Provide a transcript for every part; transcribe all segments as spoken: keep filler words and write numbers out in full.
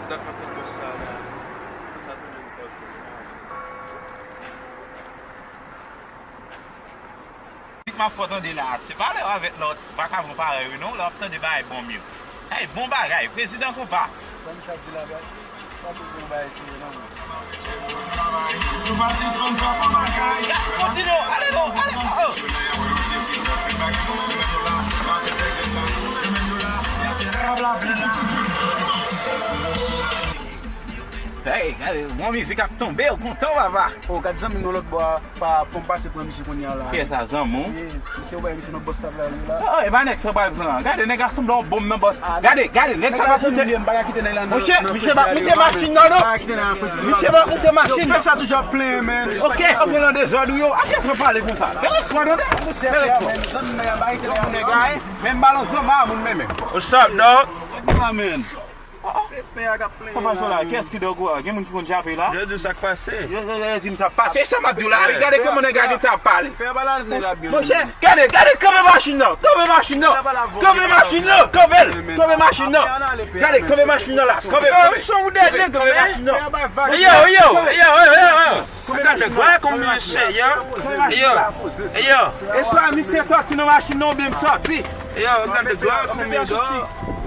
Dak ap fè bòs sa la. Sa se menm kòd. Mizik m ap fè w tande la, se pa lè w avèk lòt vakabon parèy ou non, lè w ap tande bagay bon mye. Hey, bon bagay, prezidan konpa. Sa misye ap di la, gad. Pa tout bon bagay serye non, man. Kontinye, ale non, ale, oh. Hey, gade, bon mizik ap tonbe, ou kontan, papa? Oh, gad zanmi nou lòt bò a. Pa, pou m pase pran misye kounye a la. Kiyès sa, zanmi w? Wi, misye, ou wè misye nan bòs tab la, wi la. Oh, e pa nèg sa w pral pran. Gade, nèg la sanble yon bonm nan bòs. Gade, gade, nèg sa pa koute. Monchè, misye pa moute machin nan, non. Misye pa moute machin nan. Fè sa toujou ap plenyen, man. Ok, antre nan dezòd ou yo. A kiyès w ap pale konsa la? Respè, tande. Respè. Nèg a, eh, menm balon zanma moun menm. What's up, dog? Amen. Papa Sola, kiyès ki dòk ou a? Gen moun ki konn jape la? Yo di sa k pase. Yo, yo, yo di m sa pase. Sa m ap di w la, wi, gade kòman nèg la gentan ap pale. Monchè, gade, gade, kanpe machin nan, kanpe machin nan. Kanpe machin nan, kanpe l, kanpe machin nan. Gade, kanpe machin nan la, kanpe, kanpe. Kanpe machin nan. Yo, yo, yo, yo, yo, yo. Gade, gade kòman misye, yo. Yo, yo. E swa misye sòti nan machin nan oubyen m sòti. Yo, gade, gade kòman misye.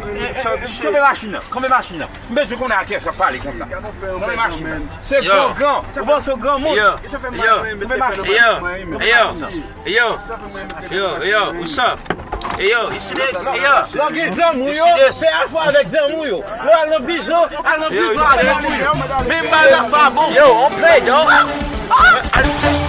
Kanpe machin nan, kanpe machin nan. M bezwen konnen a kiyès k ap pale konsa. Kanpe machin nan. Se grangan. Ou panse w granmoun. Yo, yo, yo, yo, yo, yo, what's up? Yo, you see this? Yo, lè w gen zanmi w yo, fè afè avèk zanmi w yo. Lè w al nan prizon, al nan prizon ak zanmi w yo. Men m ba l afè a bon. Yo, on play, dog. Ah!